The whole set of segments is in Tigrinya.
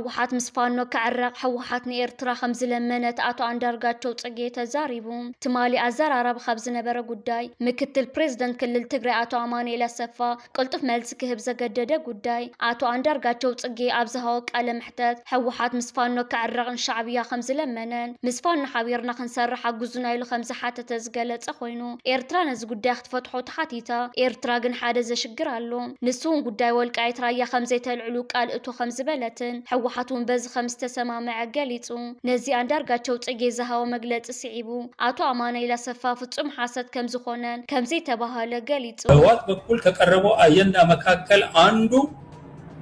ህወሓት ምስ ፋኖ ክዕረቕ ህወሓት ንኤርትራ ከም ዝለመነት ኣቶ ኣንዳርጋቸው ጽጌ ተዛሪቡ። ትማሊ ኣዘራራቢ ካብ ዝነበረ ጉዳይ፣ ምክትል ፕሬዝደንት ክልል ትግራይ ኣቶ ኣማኑኤል ኣሰፋ ቅልጡፍ መልሲ ክህብ ዘገደደ ጉዳይ፣ ኣቶ ኣንዳርጋቸው ጽጌ ኣብ ዝሃቦ ቃለ መሕተት፣ ህወሓት ምስ ፋኖ ክዕረቕን ሻዕብያ ከም ዝለመነን፣ ምስ ፋኖ ሓቢርና ክንሰርሕ ኣግዙና ኢሉ ከም ዝሓተተ ዝገለጸ ኮይኑ፣ ኤርትራ ነዚ ጉዳይ ክትፈትሖ ተሓቲታ። ኤርትራ ግን ሓደ ዘሽግር ኣሎ። ንሱ እውን ጉዳይ ወልቃይት ራያ ከም ዘይተልዕሉ ቃል እቶ ከም ዝበለትን፣ ህወሓት እውን በዚ ከም ዝተሰማምዐ ገሊጹ። ነዚ ኣንዳርጋቸው ጽጌ ዝሃቦ መግለጺ ስዒቡ፣ ኣቶ ኣማኑኤል ኣሰፋ ፍጹም ሓሰት ከም ዝኾነን ከም ዘይተባህለ ገሊጹ። በህወሓት በኩል ከቀረበው አጀንዳ መካከል አንዱ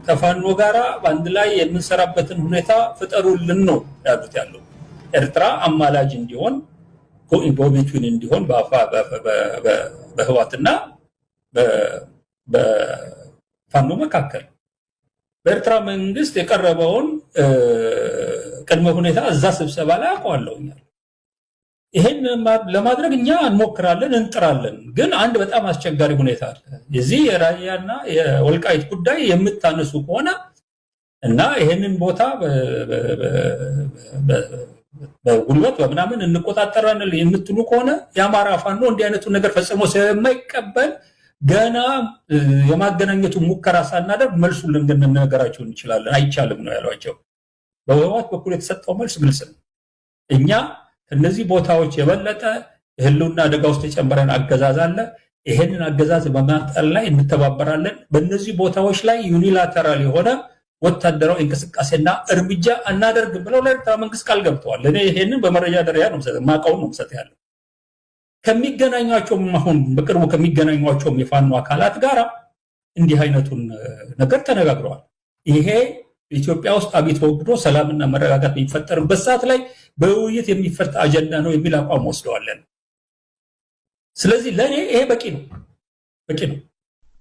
ከፋኖ ጋራ በአንድ ላይ የምንሰራበትን ሁኔታ ፍጠሩልን ነው ያሉት ያለው። ኤርትራ አማላጅ እንዲሆን ጎ-፣ go between እንዲሆን በአፋ-፣ በ-፣ በ-፣ በ-፣ በህወሓትና በ-፣ በፋኖ መካከል በኤርትራ መንግስት የቀረበውን፣ እ፣ ቅድመ ሁኔታ እዛ ስብሰባ ላይ አውቀዋለሁኛል። ይሄን ማ-፣ ለማድረግ እኛ እንሞክራለን፣ እንጥራለን። ግን አንድ በጣም አስቸጋሪ ሁኔታ አለ። የዚህ የራያና የወልቃይት ጉዳይ የምታነሱ ከሆነ እና ይሄንን ቦታ በ-፣ በ-፣ በ-፣ በ-፣ በጉልበት በምናምን እንቆጣጠራለን የምትሉ ከሆነ የአማራ ፋኖ እንዲህ አይነቱን ነገር ፈጽሞ ስለማይቀበል ገና፣ እ፣ የማገናኘቱ ሙከራ ሳናደርግ መልሱን ልንነገራቸው እንችላለን። አይቻልም ነው ያሏቸው። በህወሓት በኩል የተሰጠው መልስ ግልጽ ነው። እኛ ከነዚህ ቦታዎች የበለጠ የህልውና አደጋ ውስጥ የጨመረን አገዛዝ አለ። ይሄንን አገዛዝ በማንጠል ላይ እንተባበራለን። በእነዚህ ቦታዎች ላይ ዩኒላተራል የሆነ ወታደራዊ እንቅስቃሴና እርምጃ አናደርግም ብለው ለኤርትራ መንግስት ቃል ገብተዋል። እኔ ይሄንን በመረጃ ደረጃ ነው የምሰጥ፣ የማውቀውን ነው የምሰጥ ያለው። ከሚገናኟቸውም፣ አሁን በቅርቡ ከሚገናኟቸውም የፋኖ አካላት ጋር እንዲህ አይነቱን ነገር ተነጋግረዋል። ይሄ ኢትዮጵያ ውስጥ አብይ ተወግዶ ሰላምና መረጋጋት የሚፈጠርበት ሰዓት ላይ በውይይት የሚፈታ አጀንዳ ነው የሚል አቋም ወስደዋለን። ስለዚህ ለእኔ ይሄ በቂ ነው፣ በቂ ነው።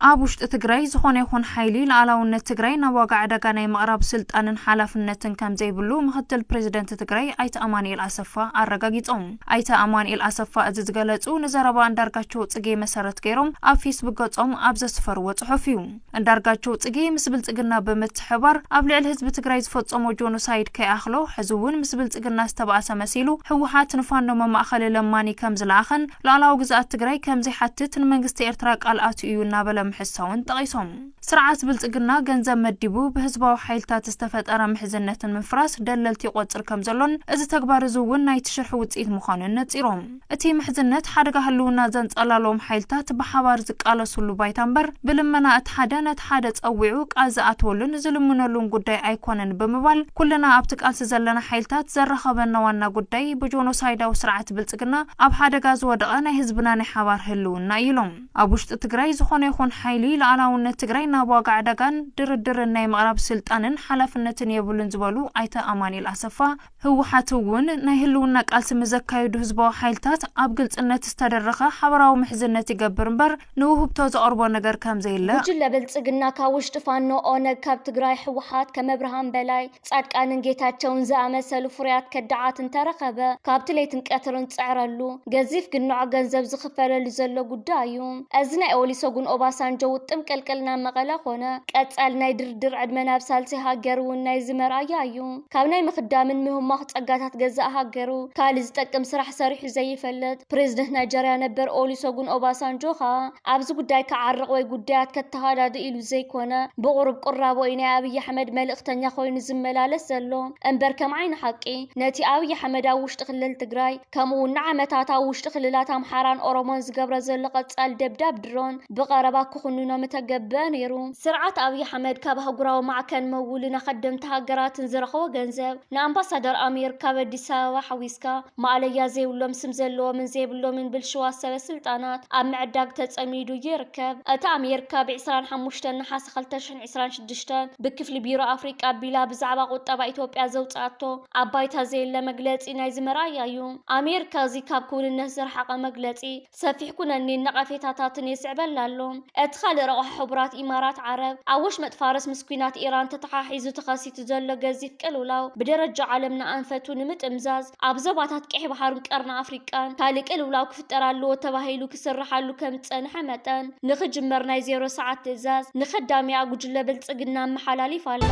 ኣብ ውሽጢ ትግራይ ዝኾነ ይኹን ሓይሊ ልኣላውነት ትግራይ ናብ ዋጋ ዕዳጋ ናይ ምቕራብ ስልጣንን ሓላፍነትን ከም ዘይብሉ ምክትል ፕሬዚደንት ትግራይ ኣይተ ኣማኑኤል ኣሰፋ ኣረጋጊጾም። ኣይተ ኣማኑኤል ኣሰፋ እዚ ዝገለጹ ንዘረባ ኣንዳርጋቸው ጽጌ መሰረት ገይሮም ኣብ ፌስቡክ ገጾም ኣብ ዘስፈርዎ ጽሑፍ እዩ። ኣንዳርጋቸው ጽጌ ምስ ብልጽግና ብምትሕባር ኣብ ልዕሊ ህዝቢ ትግራይ ዝፈጸሞ ጆኖሳይድ ከይኣኽሎ፣ ሕዚ እውን ምስ ብልጽግና ዝተባእሰ መሲሉ ህወሓት ንፋኖ መማእኸሊ ለማኒ ከም ዝለኣኸን ልኣላዊ ግዝኣት ትግራይ ከም ዘይሓትት ንመንግስቲ ኤርትራ ቃል ኣትዩ እዩ እናበለ ምሕሳውን ጠቒሶም። ስርዓት ብልጽግና ገንዘብ መዲቡ ብህዝባዊ ሓይልታት ዝተፈጠረ ምሕዝነትን ምፍራስ ደለልቲ ይቆጽር ከም ዘሎን እዚ ተግባር እዚ እውን ናይቲ ሽርሒ ውጽኢት ምዃኑን ነጺሮም። እቲ ምሕዝነት ሓደጋ ህልውና ዘንጸላልዎም ሓይልታት ብሓባር ዝቃለሱሉ ባይታ እምበር፣ ብልመና እቲ ሓደ ነቲ ሓደ ጸዊዑ ቃል ዝኣትወሉን ዝልምነሉን ጉዳይ ኣይኮነን ብምባል፣ ኩልና ኣብቲ ቃልሲ ዘለና ሓይልታት ዘራኸበና ዋና ጉዳይ ብጆኖሳይዳዊ ስርዓት ብልጽግና ኣብ ሓደጋ ዝወደቐ ናይ ህዝብና ናይ ሓባር ህልውና እዩ ኢሎም። ኣብ ውሽጢ ትግራይ ዝኾነ ይኹን ሓይሊ ልኣላውነት ትግራይ ናብ ዋጋ ዕዳጋን ድርድርን ናይ ምቕራብ ስልጣንን ሓላፍነትን የብሉን ዝበሉ ኣይተ ኣማኑኤል ኣሰፋ፣ ህወሓት እውን ናይ ህልውና ቃልሲ ምስ ዘካየዱ ህዝባዊ ሓይልታት ኣብ ግልጽነት ዝተደረኸ ሓበራዊ ምሕዝነት ይገብር እምበር ንውህብቶ ዘቕርቦ ነገር ከም ዘየለ። ጉጅለ ብልጽግና ካብ ውሽጢ ፋኖ፣ ኦነግ፣ ካብ ትግራይ ህወሓት ከም ኣብርሃም በላይ፣ ጻድቃንን ጌታቸውን ዝኣመሰሉ ፍሩያት ከዳዓት እንተረኸበ ካብቲ ለይትን ቀትርን ጽዕረሉ፣ ገዚፍ ግንዖ ገንዘብ ዝኽፈለሉ ዘሎ ጉዳይ እዩ። እዚ ናይ ኦሊሶጉን ኦባሳንጆ ውጥም ቅልቅል ናብ መቐለ ኮነ ቀጻሊ ናይ ድርድር ዕድመ ናብ ሳልሳይ ሃገር እውን ናይዚ መርኣያ እዩ። ካብ ናይ ምኽዳምን ምህማኽ ጸጋታት ገዛእ ሃገሩ ካልእ ዝጠቅም ስራሕ ሰሪሑ ዘይፈልጥ ፕሬዝደንት ናይጀርያ ነበር ኦሊሶጉን ኦባሳንጆ ኸኣ ኣብዚ ጉዳይ ክዓርቕ ወይ ጉዳያት ከተሃዳድእ ኢሉ ዘይኮነ፣ ብቑሩብ ቁራቦ እዩ ናይ ኣብይ ኣሕመድ መልእኽተኛ ኮይኑ ዝመላለስ ዘሎ። እምበር ከም ዓይኒ ሓቂ ነቲ ኣብይ ኣሕመድ ኣብ ውሽጢ ክልል ትግራይ ከምኡ እውን ንዓመታት ኣብ ውሽጢ ክልላት ኣምሓራን ኦሮሞን ዝገብሮ ዘሎ ቀጻሊ ደብዳብ ድሮን ብቐረባ ክኹንኖ ምተገብአ ነይሩ። ስርዓት ኣብይ ኣሕመድ ካብ ኣህጉራዊ ማዕከን መውልን ኣኸደምቲ ሃገራትን ዝረኸቦ ገንዘብ ንኣምባሳደር ኣሜሪካ ኣብ ኣዲስ ኣበባ ሓዊስካ ማእለያ ዘይብሎም ስም ዘለዎምን ዘይብሎምን ብልሽዋት ሰበ ስልጣናት ኣብ ምዕዳግ ተጸሚዱ ይርከብ። እቲ ኣሜሪካ ብ ዕስራን ሓሙሽተን ነሓሰ ክልተ ሽሕን ዕስራን ሽዱሽተን ብክፍሊ ቢሮ ኣፍሪቃ ኣቢላ ብዛዕባ ቁጠባ ኢትዮጵያ ዘውጽኣቶ ኣብ ባይታ ዘየለ መግለጺ ናይዚ መርኣያ እዩ። ኣሜሪካ እዚ ካብ ክውንነት ዝረሓቐ መግለጺ ሰፊሕ ኩነኔን ነቐፌታታትን የስዕበላ ኣሎ። እቲ ካልእ ረቑሕ ሕቡራት ኢማራት ዓረብ ኣብ ወሽመጥ ፋርስ ምስ ኲናት ኢራን ተተሓሒዙ ተኸሲቱ ዘሎ ገዚፍ ቅልውላው ብደረጃ ዓለም ንኣንፈቱ ንምጥምዛዝ ኣብ ዞባታት ቀይሕ ባሕርን ቀርኒ ኣፍሪቃን ካልእ ቅልውላው ክፍጠር ኣለዎ ተባሂሉ ክስርሓሉ ከም ዝጸንሐ መጠን ንኽጅመር ናይ ዜሮ ሰዓት ትእዛዝ ንኸዳሚኣ ጉጅለ ብልጽግና ኣመሓላሊፋ ኣላ።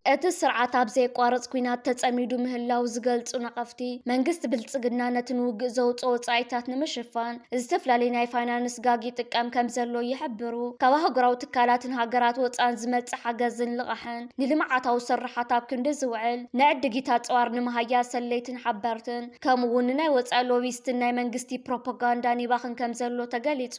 እቲ ስርዓት ኣብ ዘየቋርጽ ኲናት ተጸሚዱ ምህላው ዝገልጹ ነቐፍቲ፣ መንግስቲ ብልጽግና ነቲ ንውግእ ዘውጽኦ ወጻኢታት ንምሽፋን ዝተፈላለዩ ናይ ፋይናንስ ጋግ ይጥቀም ከም ዘሎ ይሕብሩ። ካብ ኣህጉራዊ ትካላትን ሃገራት ወጻን ዝመጽእ ሓገዝን ልቓሕን ንልምዓታዊ ስርሓት ኣብ ክንዲ ዝውዕል፣ ንዕድጊት ኣጽዋር ንምሃያ ሰለይትን ሓበርትን፣ ከምኡ እውን ንናይ ወጻኢ ሎቢስትን ናይ መንግስቲ ፕሮፓጋንዳን ይባኽን ከም ዘሎ ተገሊጹ።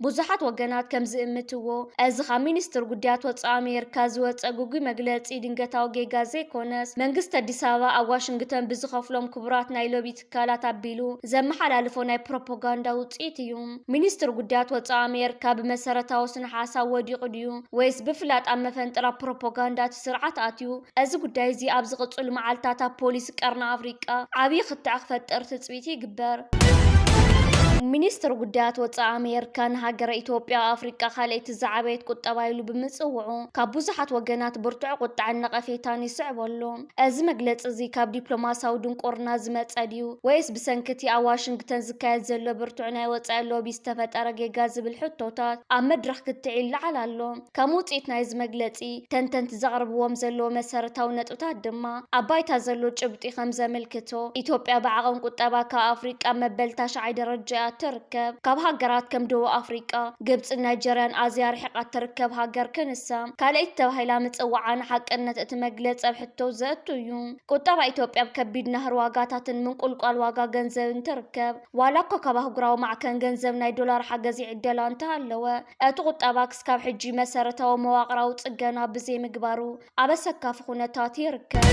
ብዙሓት ወገናት ከም ዝእምትዎ፣ እዚ ካብ ሚኒስትር ጉዳያት ወጻኢ ኣሜሪካ ዝወጸ ግጉይ መግለጺ ድንገታዊ ጌጋ ዘይኮነስ፣ መንግስቲ ኣዲስ ኣበባ ኣብ ዋሽንግተን ብዝኸፍሎም ክቡራት ናይ ሎቢ ትካላት ኣቢሉ ዘመሓላልፎ ናይ ፕሮፓጋንዳ ውጽኢት እዩ። ሚኒስትር ጉዳያት ወጻኢ ኣሜሪካ ብመሰረታዊ ስነ ሓሳብ ወዲቑ ድዩ ወይስ ብፍላጥ ኣብ መፈንጥራ ፕሮፓጋንዳ እቲ ስርዓት ኣትዩ? እዚ ጉዳይ እዚ ኣብ ዝቕጽሉ መዓልታት ኣብ ፖሊሲ ቀርኒ ኣፍሪቃ ዓብዪ ክትዕ ክፈጥር ትጽቢት ይግበር። ሚኒስትር ጉዳያት ወጻኢ ኣሜሪካ ንሃገረ ኢትዮጵያ ኣብ ኣፍሪቃ ካልኣይቲ ዝዓበየት ቁጠባ ኢሉ ብምጽውዑ፣ ካብ ብዙሓት ወገናት ብርቱዕ ቁጥዐን ነቐፌታን ይስዕበሉ። እዚ መግለጺ እዚ ካብ ዲፕሎማሲያዊ ድንቁርና ዝመጸ ድዩ ወይስ ብሰንኪ እቲ ኣብ ዋሽንግተን ዝካየድ ዘሎ ብርቱዕ ናይ ወጻኢ ሎቢ ዝተፈጠረ ጌጋ ዝብል ሕቶታት ኣብ መድረኽ ክትዕ ይለዓል ኣሎ። ከም ውጽኢት ናይዚ መግለጺ፣ ተንተንቲ ዘቕርብዎም ዘለዉ መሰረታዊ ነጥብታት ድማ ኣብ ባይታ ዘሎ ጭብጢ ከም ዘመልክቶ፣ ኢትዮጵያ ብዓቐን ቁጠባ ካብ ኣፍሪቃ መበል ታሽዓይ ደረጃ እያ ትርከብ። ካብ ሃገራት ከም ደቡብ ኣፍሪቃ፣ ግብጽን ናይጀርያን ኣዝያ ርሒቓ ትርከብ ሃገር ክንሳ ካልኣይቲ ተባሂላ ምጽዋዓ ንሓቅነት እቲ መግለጺ ኣብ ሕቶ ዘእቱ እዩ። ቁጠባ ኢትዮጵያ ኣብ ከቢድ ናህሪ ዋጋታትን ምንቁልቋል ዋጋ ገንዘብን ትርከብ። ዋላ እኳ ካብ ኣህጉራዊ ማዕከን ገንዘብ ናይ ዶላር ሓገዝ ይዕደላ እንተሃለወ፣ እቲ ቁጠባ ክስካብ ሕጂ መሰረታዊ መዋቕራዊ ጽገና ብዘይምግባሩ ኣብ ኣሰካፊ ኩነታት ይርከብ።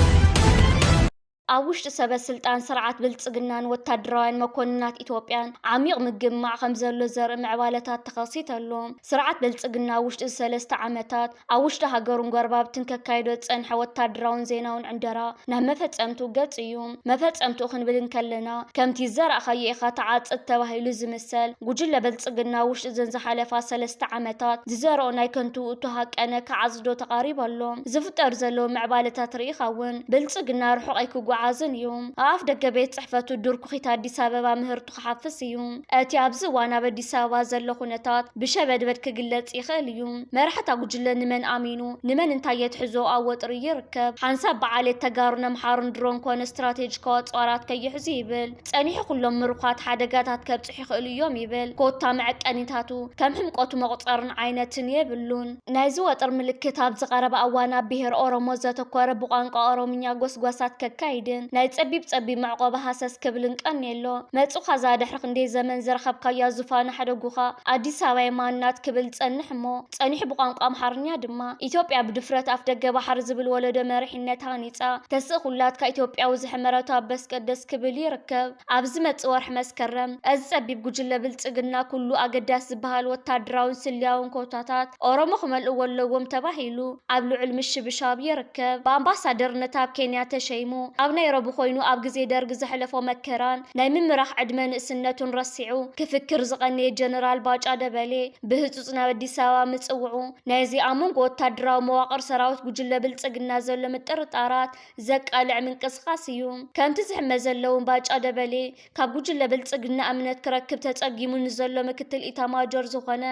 ኣብ ውሽጢ ሰበ ስልጣን ስርዓት ብልጽግናን ወታደራውያን መኮንናት ኢትዮጵያን ዓሚቕ ምግምማዕ ከም ዘሎ ዘርኢ ምዕባለታት ተኸሲተ ኣሎ። ስርዓት ብልጽግና ኣብ ውሽጢ ሰለስተ ዓመታት ኣብ ውሽጢ ሃገሩን ጎረባብትን ከካይዶ ዝጸንሐ ወታደራውን ዜናውን ዕንደራ ናብ መፈጸምትኡ ገጽ እዩ። መፈጸምትኡ ክንብል እንከለና፣ ከምቲ ዝዘራእኻዮ ኢኻ ትዓጽድ ተባሂሉ ዝምሰል፣ ጉጅለ ብልጽግና ኣብ ውሽጢ ዘን ዝሓለፋ ሰለስተ ዓመታት ዝዘርኦ ናይ ከንቱ ውእቱ ሃቀነ ክዓጽዶ ተቓሪቡ ኣሎ። ዝፍጠሩ ዘለዉ ምዕባለታት ርኢኻ እውን ብልጽግና ርሑቕ ኣይክጓዓዝን እዩ። ኣብ ኣፍ ደገ ቤት ጽሕፈቱ ድርኩኺት ኣዲስ ኣበባ ምህርቱ ክሓፍስ እዩ። እቲ ኣብዚ እዋን ኣብ ኣዲስ ኣበባ ዘሎ ኩነታት ብሸበድበድ ክግለጽ ይኽእል እዩ። መራሕታ ጉጅለ ንመን ኣሚኑ፣ ንመን እንታይ የትሕዞ ኣብ ወጥሪ ይርከብ። ሓንሳብ ብዓሌት ተጋሩን ኣምሓሩን ድሮን ኮነ ስትራቴጂካዊ ኣጽዋራት ከይሕዙ ይብል። ጸኒሑ ኩሎም ምሩኻት ሓደጋታት ከብጽሑ ይኽእሉ እዮም ይብል። ኮታ መዐቀኒታቱ ከም ሕምቆቱ መቑጸርን ዓይነትን የብሉን። ናይዚ ወጥሪ ምልክት ኣብዚ ቀረባ እዋን ኣብ ብሄር ኦሮሞ ዘተኮረ ብቋንቋ ኦሮምኛ ጎስጓሳት ከካይድን ናይ ጸቢብ ጸቢብ መዕቆቢ ሃሰስ ክብልን ቀንየሎ። መጹኻ እዛ ድሕሪ ክንደይ ዘመን ዝረኸብካያ ዙፋን ኣሕደጉኻ ኣዲስ ኣበባ የማናት ክብል ጸንሕ እሞ፣ ጸኒሑ ብቋንቋ ኣምሓርኛ ድማ ኢትዮጵያ ብድፍረት ኣፍ ደገ ባሕሪ ዝብል ወለዶ መሪሕነት ሃኒጻ ተስእ ኩላትካ ኢትዮጵያዊ ዝሕመረቱ ኣበስቀደስ ክብል ይርከብ። ኣብ ዝመጽእ ወርሒ መስከረም፣ እዚ ጸቢብ ጉጅለ ብልጽግና ኩሉ ኣገዳሲ ዝበሃል ወታደራውን ስልያውን ኮታታት ኦሮሞ ክመልእዎ ኣለዎም ተባሂሉ ኣብ ልዑል ምሽብሻብ ይርከብ። ብኣምባሳደርነት ኣብ ኬንያ ተሸይሙ፣ ኣብ ናይሮቢ ኮይኑ ኣብ ግዜ ደርግ ዘሕለፎ መከራን ናይ ምምራሕ ዕድመ ንእስነቱን ረሲዑ፣ ክፍክር ዝቐነየ ጀነራል ባጫ ደበሌ ብህጹጽ ናብ ኣዲስ ኣበባ ምጽውዑ፣ ናይዚ ኣብ መንጎ ወታደራዊ መዋቕር ሰራዊት ጉጅለ ብልጽግና ዘሎ ምጥርጣራት ዘቃልዕ ምንቅስቓስ እዩ። ከምቲ ዝሕመ ዘለውን ባጫ ደበሌ ካብ ጉጅለ ብልጽግና እምነት ክረክብ ተጸጊሙ ንዘሎ ምክትል ኢታማጆር ዝኾነ፣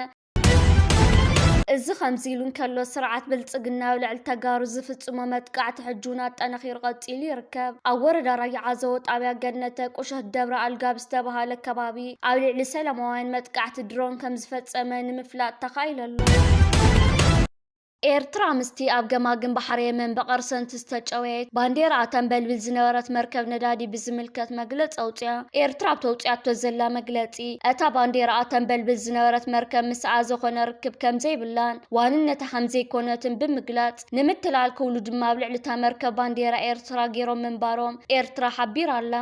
እዚ ከምዚ ኢሉ እንከሎ፣ ስርዓት ብልጽግና ኣብ ልዕሊ ተጋሩ ዝፍጽሞ መጥቃዕቲ ሕጂ እውን ኣጠናኺሩ ቀጺሉ ይርከብ። ኣብ ወረዳ ራያ ዓዘቦ ጣብያ ገነተ ቁሸት ደብረ ኣልጋብ ዝተባሃለ ከባቢ ኣብ ልዕሊ ሰላማውያን መጥቃዕቲ ድሮን ከም ዝፈጸመ ንምፍላጥ ተኻኢሉ ኣሎ። ኤርትራ ምስቲ ኣብ ገማግም ባሕሪ የመን ብቐርሰንቲ ዝተጨወየት ባንዴራኣ ተንበልብል ዝነበረት መርከብ ነዳዲ ብዝምልከት መግለጺ ኣውጺኣ። ኤርትራ ኣብ ተውጺኣቶ ዘላ መግለጺ፣ እታ ባንዴራኣ ተንበልብል ዝነበረት መርከብ ምስኣ ዝኾነ ርክብ ከም ዘይብላን ዋንነታ ከም ዘይኮነትን ብምግላጽ፣ ንምትላል ክብሉ ድማ ኣብ ልዕሊ እታ መርከብ ባንዴራ ኤርትራ ገይሮም ምንባሮም ኤርትራ ሓቢራ ኣላ።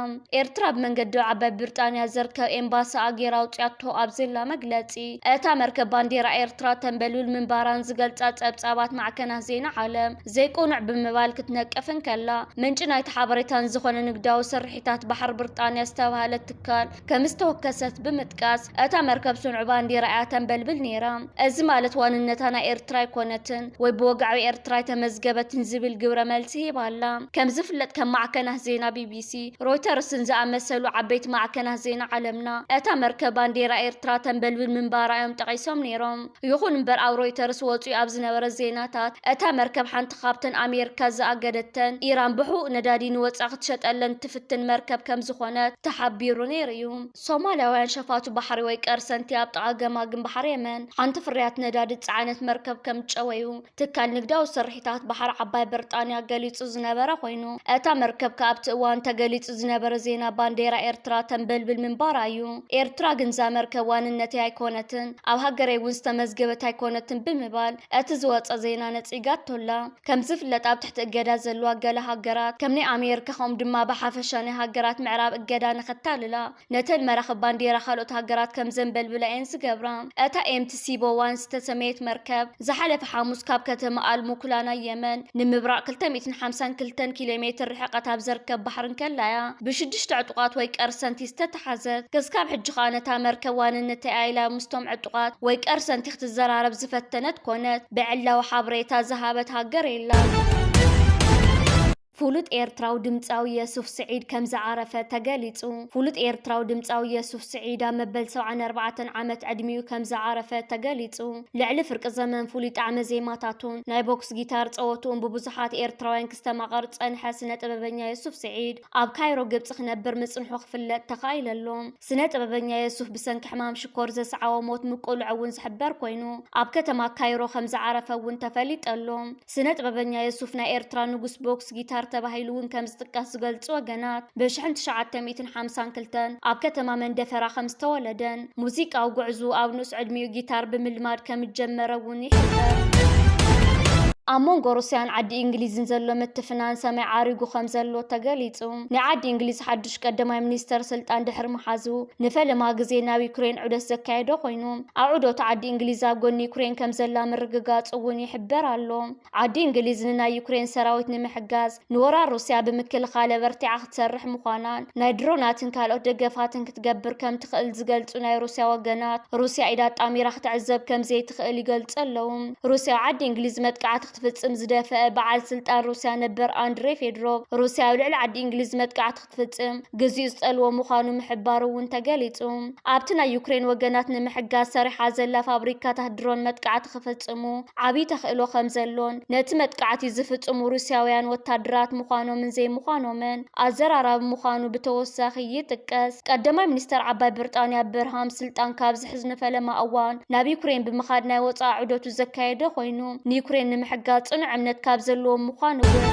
ኤርትራ ብመንገዲ ዓባይ ብሪጣንያ ዝርከብ ኤምባሲኣ ገይራ ኣውጺኣቶ ኣብ ዘላ መግለጺ፣ እታ መርከብ ባንዴራ ኤርትራ ተንበልብል ምንባራን ዝገልጻ ጸብጻባት ማዕከናት ዜና ዓለም ዘይቅኑዕ ብምባል ክትነቅፍ እንከላ፣ ምንጪ ናይቲ ሓበሬታን ዝኾነ ንግዳዊ ስርሒታት ባሕሪ ብሪጣንያ ዝተባህለ ትካል ከም ዝተወከሰት ብምጥቃስ፣ እታ መርከብ ስኑዕ ባንዴራ እያ ተንበልብል ነይራ። እዚ ማለት ዋንነታ ናይ ኤርትራ ኣይኮነትን ወይ ብወግዓዊ ኤርትራ ኣይተመዝገበትን ዝብል ግብረ መልሲ ሂባ ኣላ። ከም ዝፍለጥ፣ ከም ማዕከናት ዜና ቢቢሲ፣ ሮይተርስን ዝኣመሰሉ ዓበይቲ ማዕከናት ዜና ዓለምና፣ እታ መርከብ ባንዴራ ኤርትራ ተንበልብል ምንባራ እዮም ጠቒሶም ነይሮም። ይኹን እምበር፣ ኣብ ሮይተርስ ወጺኡ ኣብ ዝነበረ ዜናታት፣ እታ መርከብ ሓንቲ ካብተን ኣሜሪካ ዝኣገደተን ኢራን ብሕቡእ ነዳዲ ንወጻኢ ክትሸጠለን ትፍትን መርከብ ከም ዝኾነት ተሓቢሩ ነይሩ እዩ። ሶማልያውያን ሸፋቱ ባሕሪ ወይ ቀርሰንቲ ኣብ ጥቓ ገማግም ባሕሪ የመን ሓንቲ ፍርያት ነዳዲ ዝጸዓነት መርከብ ከም ዝጨወዩ ትካል ንግዳዊ ስርሒታት ባሕሪ ዓባይ ብሪጣንያ ገሊጹ ዝነበረ ኮይኑ፣ እታ መርከብ ከኣ ኣብቲ እዋን ተገሊጹ ዝነበረ ዜና ባንዴራ ኤርትራ ተንበልብል ምንባራ እዩ። ኤርትራ ግን እዛ መርከብ ዋንነተይ ኣይኮነትን፣ ኣብ ሃገረይ እውን ዝተመዝገበት ኣይኮነትን ብምባል እቲ ዝወጸ ዜና ነጺጋቶ'ላ። ከም ዝፍለጥ ኣብ ትሕቲ እገዳ ዘለዋ ገለ ሃገራት ከም ናይ ኣሜሪካ ከምኡ ድማ ብሓፈሻ ናይ ሃገራት ምዕራብ እገዳ ንኸታልላ ነተን መራኽብ ባንዴራ ካልኦት ሃገራት ከም ዘንበልብላ እየን ዝገብራ። እታ ኤምቲ ሲቦ ዋን ዝተሰመየት መርከብ ዝሓለፈ ሓሙስ ካብ ከተማ ኣልሙኩላ ናይ የመን ንምብራቕ ክልተ ሚእትን ሓምሳን ክልተን ኪሎ ሜትር ርሕቀት ኣብ ዘርከብ ባሕሪ እንከላያ ብሽዱሽተ ዕጡቓት ወይ ቀርሰንቲ ዝተተሓዘት። ክስካብ ሕጂ ከኣ ነታ መርከብ ዋንነተይ እያ ኢላ ምስቶም ዕጡቓት ወይ ቀርሰንቲ ክትዘራረብ ዝፈተነት ኮነት ብዕላዊ ሓበሬታ ዝሃበት ሃገር የላን። ፍሉጥ ኤርትራዊ ድምጻዊ የሱፍ ስዒድ ከም ዝዓረፈ ተገሊጹ። ፍሉጥ ኤርትራዊ ድምጻዊ የሱፍ ስዒድ ኣብ መበል ሰብዓን ኣርባዕተን ዓመት ዕድሚኡ ከም ዝዓረፈ ተገሊጹ። ልዕሊ ፍርቂ ዘመን ፍሉይ ጣዕመ ዜማታቱን ናይ ቦክስ ጊታር ጸወትኡን ብብዙሓት ኤርትራውያን ክስተማቐር ዝጸንሐ ስነ ጥበበኛ የሱፍ ስዒድ ኣብ ካይሮ ግብጺ ክነብር ምጽንሑ ክፍለጥ ተኻኢለሉ። ስነ ጥበበኛ የሱፍ ብሰንኪ ሕማም ሽኮር ዘስዓቦ ሞት ምቁልዕ እውን ዝሕበር ኮይኑ ኣብ ከተማ ካይሮ ከም ዝዓረፈ እውን ተፈሊጠሉ። ስነ ጥበበኛ የሱፍ ናይ ኤርትራ ንጉስ ቦክስ ጊታር ተባሂሉ እውን ከም ዝጥቀስ ዝገልጹ ወገናት፣ ብሽሕን ትሽዓተ ሚእትን ሓምሳን ክልተን ኣብ ከተማ መንደፈራ ከም ዝተወለደን ሙዚቃዊ ጉዕዙ ኣብ ንኡስ ዕድሚኡ ጊታር ብምልማድ ከም ዝጀመረ እውን ይሕበር። ኣብ መንጎ ሩስያን ዓዲ እንግሊዝን ዘሎ ምትፍናን ሰማይ ዓሪጉ ከም ዘሎ ተገሊጹ። ናይ ዓዲ እንግሊዝ ሓዱሽ ቀዳማይ ሚኒስተር ስልጣን ድሕሪ ምሓዙ ንፈለማ ግዜ ናብ ዩክሬን ዑደት ዘካየደ ኮይኑ ኣብ ዑደቱ ዓዲ እንግሊዝ ኣብ ጎኒ ዩክሬን ከም ዘላ ምርግጋጹ እውን ይሕበር ኣሎ። ዓዲ እንግሊዝ ንናይ ዩክሬን ሰራዊት ንምሕጋዝ ንወራር ሩስያ ብምክልኻል ኣበርቲዓ ክትሰርሕ ምዃናን ናይ ድሮናትን ካልኦት ደገፋትን ክትገብር ከም ትኽእል ዝገልጹ ናይ ሩስያ ወገናት ሩስያ ኢዳ ኣጣሚራ ክትዕዘብ ከም ዘይትኽእል ይገልጹ ኣለዉ። ሩስያ ዓዲ እንግሊዝ መጥቃዕቲ ክትፍጽም ዝደፈአ በዓል ስልጣን ሩስያ ነበር ኣንድሬ ፌድሮቭ ሩስያ ኣብ ልዕሊ ዓዲ እንግሊዝ መጥቃዕቲ ክትፍጽም ግዜኡ ዝጸልዎ ምዃኑ ምሕባሩ እውን ተገሊጹ። ኣብቲ ናይ ዩክሬን ወገናት ንምሕጋዝ ሰሪሓ ዘላ ፋብሪካታት ድሮን መጥቃዕቲ ክፍጽሙ ዓብዪ ተኽእሎ ከም ዘሎን ነቲ መጥቃዕቲ ዝፍጽሙ ሩስያውያን ወታደራት ምዃኖምን ዘይምዃኖምን ኣዘራራቢ ምዃኑ ብተወሳኺ ይጥቀስ። ቀዳማይ ሚኒስተር ዓባይ ብሪጣንያ በርሃም ስልጣን ካብ ዝሕዝ ንፈለማ እዋን ናብ ዩክሬን ብምኻድ ናይ ወጻኢ ዑደቱ ዘካየደ ኮይኑ ንዩክሬን ንምሕጋዝ ጽኑዕ እምነት ካብ ዘለዎም ምዃኑ እውን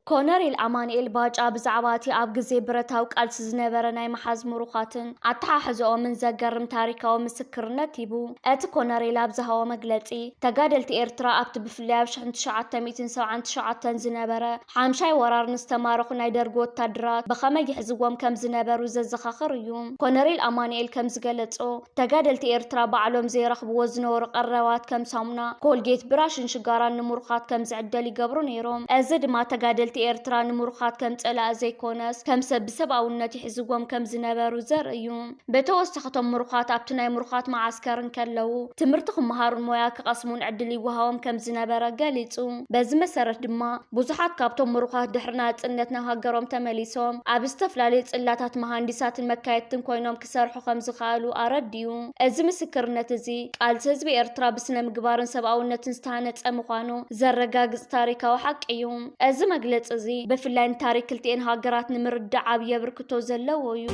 ኮነሬል ኣማኑኤል ባጫ ብዛዕባ እቲ ኣብ ግዜ ብረታዊ ቃልሲ ዝነበረ ናይ ምሓዝ ምሩኻትን ኣተሓሕዝኦምን ዘገርም ታሪኻዊ ምስክርነት ሂቡ። እቲ ኮነሬል ኣብ ዝሃቦ መግለጺ፣ ተጋደልቲ ኤርትራ ኣብቲ ብፍላይ ኣብ ሽሕን ትሽዓተ ሚእትን ሰብዓን ትሽዓተን ዝነበረ ሓምሻይ ወራር ንዝተማረኹ ናይ ደርጊ ወታደራት ብኸመይ ይሕዝዎም ከም ዝነበሩ ዘዘኻኽር እዩ። ኮነሬል ኣማኑኤል ከም ዝገለጾ፣ ተጋደልቲ ኤርትራ ባዕሎም ዘይረኽብዎ ዝነበሩ ቀረባት ከም ሳሙና፣ ኮልጌት፣ ብራሽን ሽጋራን ንምሩኻት ከም ዝዕደል ይገብሩ ነይሮም። እዚ ድማ ተጋደልቲ ኤርትራ ንምሩኻት ከም ጸላኢ ዘይኮነስ ከም ሰብ ብሰብኣውነት ይሕዝዎም ከም ዝነበሩ ዘርኢ እዩ። ብተወሳኺ እቶም ምሩኻት ኣብቲ ናይ ምሩኻት መዓስከር እንከለዉ ትምህርቲ ክመሃሩን ሞያ ክቐስሙን ዕድል ይወሃቦም ከም ዝነበረ ገሊጹ። በዚ መሰረት ድማ ብዙሓት ካብቶም ምሩኻት ድሕሪ ናጽነት ናብ ሃገሮም ተመሊሶም ኣብ ዝተፈላለዩ ጽላታት መሃንዲሳትን መካየድትን ኮይኖም ክሰርሑ ከም ዝኸኣሉ ኣረዲኡ። እዚ ምስክርነት እዚ ቃልሲ ህዝቢ ኤርትራ ብስነ ምግባርን ሰብኣውነትን ዝተሃነጸ ምዃኑ ዘረጋግጽ ታሪኻዊ ሓቂ እዩ። እዚ መግለጺ እዚ ብፍላይ ንታሪኽ ክልቲኤን ሃገራት ንምርዳእ ዓብዪ ኣበርክቶ ዘለዎ እዩ።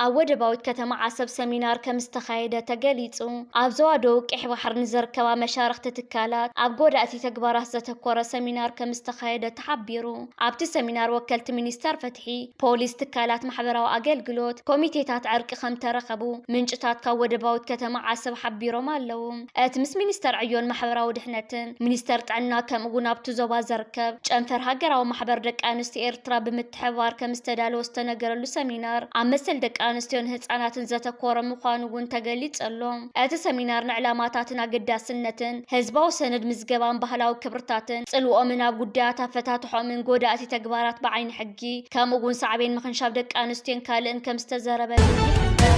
ኣብ ወደባዊት ከተማ ዓሰብ ሰሚናር ከም ዝተኻየደ ተገሊጹ። ኣብ ዞባ ደቡብ ቀይሕ ባሕሪ ንዝርከባ መሻርኽቲ ትካላት ኣብ ጎዳእቲ ተግባራት ዘተኮረ ሰሚናር ከም ዝተኻየደ ተሓቢሩ። ኣብቲ ሰሚናር ወከልቲ ሚኒስተር ፍትሒ፣ ፖሊስ፣ ትካላት ማሕበራዊ ኣገልግሎት፣ ኮሚቴታት ዕርቂ ከም ተረኸቡ ምንጭታት ካብ ወደባዊት ከተማ ዓሰብ ሓቢሮም ኣለዉ። እቲ ምስ ሚኒስተር ዕዮን ማሕበራዊ ድሕነትን፣ ሚኒስተር ጥዕና ከምኡ እውን ኣብቲ ዞባ ዘርከብ ጨንፈር ሃገራዊ ማሕበር ደቂ ኣንስትዮ ኤርትራ ብምትሕብባር ከም ዝተዳለወ ዝተነገረሉ ሰሚናር ኣብ መሰል ደቂ ኣንስትዮን ህጻናትን ዘተኮረ ምዃኑ እውን ተገሊጹ ኣሎ። እቲ ሰሚናር ንዕላማታትን ኣገዳስነትን ህዝባዊ ሰነድ ምዝገባን ባህላዊ ክብርታትን ጽልዎኦምን ኣብ ጉዳያት ኣፈታትሖምን ጎዳእቲ ተግባራት ብዓይኒ ሕጊ ከምኡ እውን ሳዕቤን ምኽንሻብ ደቂ ኣንስትዮን ካልእን ከም ዝተዘረበሉ ይሕበር።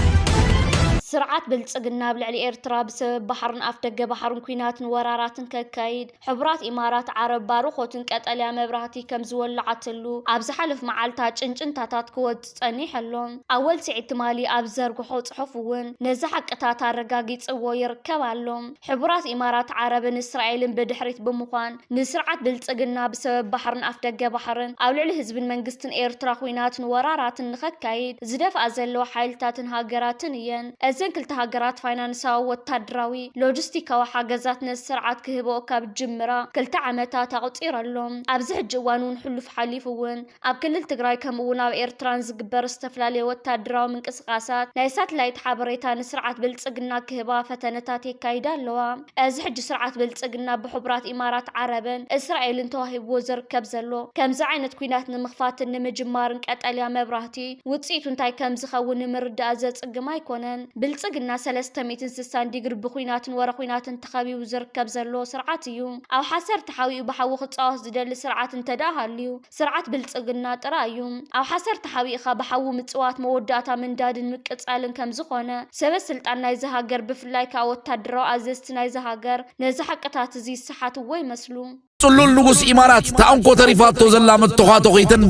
ስርዓት ብልጽግና ኣብ ልዕሊ ኤርትራ ብሰበብ ባሕርን ኣፍደገ ባሕርን ኲናትን ወራራትን ከካይድ፣ ሕቡራት ኢማራት ዓረብ ባርኾትን ቀጠልያ መብራህቲ ከም ዝወለዓትሉ ኣብ ዝሓለፉ መዓልታት ጭንጭንታታት ክወጽእ ጸኒሑ ኣሎ። ኣወል ስዒድ ትማሊ ኣብ ዘርግሖ ጽሑፍ እውን ነዚ ሓቅታት ኣረጋጊጽዎ ይርከብ ኣሎ። ሕቡራት ኢማራት ዓረብን እስራኤልን ብድሕሪት ብምዃን ንስርዓት ብልጽግና ብሰበብ ባሕርን ኣፍደገ ባሕርን ኣብ ልዕሊ ህዝብን መንግስትን ኤርትራ ኲናትን ወራራትን ንኸካይድ ዝደፍኣ ዘለዋ ሓይልታትን ሃገራትን እየን። እዘን ክልተ ሃገራት ፋይናንሳዊ፣ ወታደራዊ፣ ሎጂስቲካዊ ሓገዛት ነዚ ስርዓት ክህብኦ ካብ ጅምራ ክልተ ዓመታት ኣቑጺሩ ኣሎ። ኣብዚ ሕጂ እዋን እውን ሕሉፍ ሓሊፉ እውን ኣብ ክልል ትግራይ ከምኡ እውን ኣብ ኤርትራን ዝግበር ዝተፈላለዩ ወታደራዊ ምንቅስቃሳት ናይ ሳትላይት ሓበሬታ ንስርዓት ብልጽግና ክህባ ፈተነታት የካይዳ ኣለዋ። እዚ ሕጂ ስርዓት ብልጽግና ብሕቡራት ኢማራት ዓረብን እስራኤልን ተዋሂብዎ ዝርከብ ዘሎ ከምዚ ዓይነት ኲናት ንምኽፋትን ንምጅማርን ቀጠልያ መብራህቲ ውጽኢቱ እንታይ ከም ዝኸውን ንምርዳእ ዘጽግም ኣይኮነን። ብልጽግና ሰለስተ ሚእትን ስሳን ዲግሪ ብኲናትን ወረ ኲናትን ተኸቢቡ ዝርከብ ዘሎ ስርዓት እዩ። ኣብ ሓሰር ተሓቢኡ ብሓዊ ክጻወት ዝደሊ ስርዓት እንተ ደኣ ሃልዩ፣ ስርዓት ብልጽግና ጥራይ እዩ። ኣብ ሓሰር ተሓቢእኻ ብሓዊ ምጽዋት መወዳእታ ምንዳድን ምቅጻልን ከም ዝኾነ፣ ሰበ ስልጣን ናይዚ ሃገር፣ ብፍላይ ከኣ ወታደራዊ ኣዘዝቲ ናይዚ ሃገር፣ ነዚ ሓቅታት እዚ ይስሓትዎ ይመስሉ። ጽሉል ንጉስ ኢማራት፣ እታ እንኮ ተሪፋቶ ዘላ መተዃተኺትን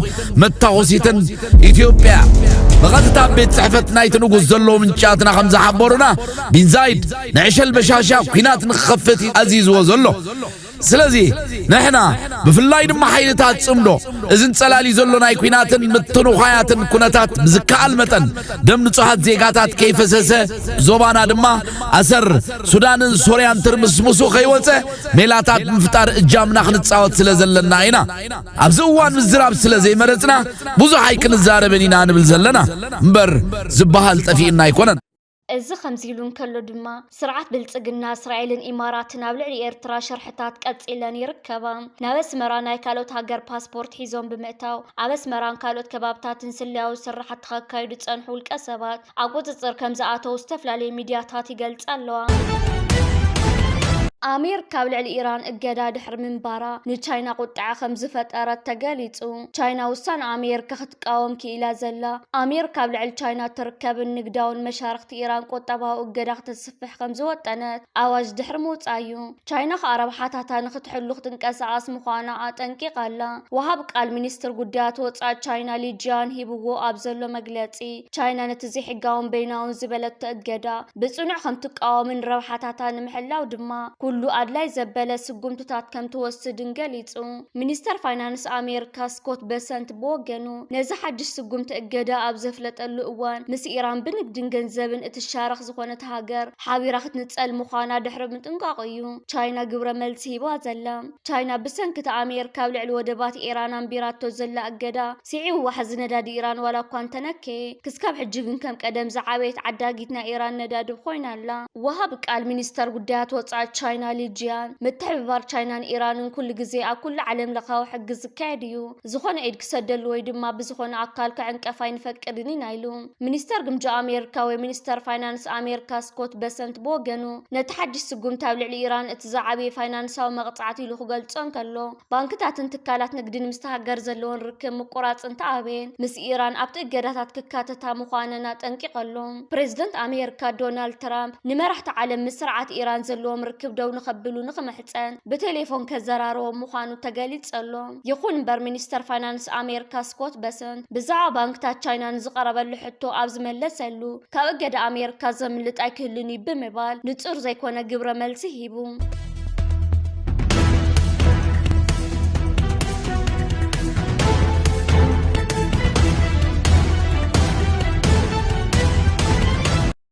መታኾሲትን ኢትዮጵያ፣ ብቐጥታ ኣብ ቤት ጽሕፈት ናይቲ ንጉስ ዘለዉ ምንጫትና ከም ዝሓበሩና፣ ቢን ዛይድ ንዕሸል በሻሻ ኲናት ንክኸፍት እዩ ኣዚዝዎ ዘሎ። ስለዚ ንሕና፣ ብፍላይ ድማ ሓይልታት ጽምዶ፣ እዚ እንጸላልዩ ዘሎ ናይ ኲናትን ምትንዃያትን ኩነታት ብዝከኣል መጠን ደም ንጹሃት ዜጋታት ከይፈሰሰ፣ ዞባና ድማ ኣሰር ሱዳንን ሶርያን ትርምስምሱ ከይወጸ ሜላታት ምፍጣር እጃምና ክንጻወት ስለ ዘለና ኢና። ኣብዚ እዋን ምዝራብ ስለ ዘይመረጽና ብዙሕ ኣይክንዛረብን ኢና ንብል ዘለና እምበር፣ ዝበሃል ጠፊእና ኣይኮነን። እዚ ከምዚ ኢሉ እንከሎ ድማ፣ ስርዓት ብልጽግና እስራኤልን ኢማራትን ኣብ ልዕሊ ኤርትራ ሸርሕታት ቀጺለን ይርከባ። ናብ ኣስመራ ናይ ካልኦት ሃገር ፓስፖርት ሒዞም ብምእታው፣ ኣብ ኣስመራን ካልኦት ከባብታትን ስለያዊ ስራሓት ተኸካይዱ ዝጸንሑ ውልቀ ሰባት ኣብ ቁጽጽር ከም ዝኣተዉ ዝተፈላለዩ ሚድያታት ይገልጻ ኣለዋ። ኣሜሪካ ኣብ ልዕሊ ኢራን እገዳ ድሕሪ ምንባራ ንቻይና ቁጥዐ ከም ዝፈጠረት ተገሊጹ። ቻይና ውሳነ ኣሜሪካ ክትቃወም ክኢላ ዘላ፣ ኣሜሪካ ኣብ ልዕሊ ቻይና ትርከብን ንግዳውን መሻርኽቲ ኢራን ቁጠባዊ እገዳ ክተስፍሕ ከም ዝወጠነት ኣዋጅ ድሕሪ ምውጻእ እዩ። ቻይና ከኣ ረብሓታታ ንክትሕሉ ክትንቀሳቐስ ምዃና ኣጠንቂቓ ኣላ። ወሃብ ቃል ሚኒስትር ጉዳያት ወጻኢ ቻይና ሊ ጂያን ሂብዎ ኣብ ዘሎ መግለጺ፣ ቻይና ነቲ ዘይሕጋውን በይናውን ዝበለቶ እገዳ ብጽኑዕ ከም ትቃወምን ረብሓታታ ንምሕላው ድማ ኩሉ ኣድላይ ዘበለ ስጉምትታት ከም ትወስድን ገሊጹ። ሚኒስተር ፋይናንስ ኣሜሪካ ስኮት በሰንት ብወገኑ፣ ነዚ ሓድሽ ስጉምቲ እገዳ ኣብ ዘፍለጠሉ እዋን፣ ምስ ኢራን ብንግድን ገንዘብን እትሻረኽ ዝኾነት ሃገር ሓቢራ ክትንጸል ምዃና ድሕሪ ምጥንቃቑ እዩ ቻይና ግብረ መልሲ ሂባ ዘላ። ቻይና ብሰንኪ እቲ ኣሜሪካ ኣብ ልዕሊ ወደባት ኢራን ኣንቢራቶ ዘላ እገዳ ስዒቡ ዋሕዚ ነዳዲ ኢራን ዋላ እኳ እንተነከየ፣ ክስካብ ሕጂ ግን ከም ቀደም ዝዓበየት ዓዳጊት ናይ ኢራን ነዳዲ ኮይና ኣላ። ወሃብ ቃል ሚኒስተር ጉዳያት ወጻኢ ቻይና ሊ ጂያን፣ ምትሕብባር ቻይናን ኢራንን ኩሉ ግዜ ኣብ ኩሉ ዓለም ለኻዊ ሕጊ ዝካየድ እዩ። ዝኾነ ኢድ ክሰደሉ ወይ ድማ ብዝኾነ ኣካል ክዕንቀፍ ኣይንፈቅድን ኢና ኢሉ። ሚኒስተር ግምጃ ኣሜሪካ ወይ ሚኒስተር ፋይናንስ ኣሜሪካ ስኮት በሰንት ብወገኑ፣ ነቲ ሓድሽ ስጉምቲ ኣብ ልዕሊ ኢራን እቲ ዝዓበየ ፋይናንሳዊ መቕጻዕቲ ኢሉ ክገልጾ እንከሎ፣ ባንክታትን ትካላት ንግድን ምስቲ ሃገር ዘለወን ርክብ ምቁራጽ እንተኣበየን፣ ምስ ኢራን ኣብቲ እገዳታት ክካተታ ምዃነን ኣጠንቂቐ ኣሎ። ፕሬዝደንት ኣሜሪካ ዶናልድ ትራምፕ ንመራሕቲ ዓለም ምስ ስርዓት ኢራን ዘለዎም ርክብ ደው ንኸብሉ ንኽምሕጸን ብቴሌፎን ከዘራርቦም ምዃኑ ተገሊጹ ኣሎ። ይኹን እምበር፣ ሚኒስተር ፋይናንስ ኣሜሪካ ስኮት በሰንት ብዛዕባ ባንክታት ቻይና ንዝቐረበሉ ሕቶ ኣብ ዝመለሰሉ፣ ካብ እገዳ ኣሜሪካ ዘምልጥ ኣይክህሉን እዩ ብምባል ንጹር ዘይኮነ ግብረ መልሲ ሂቡ።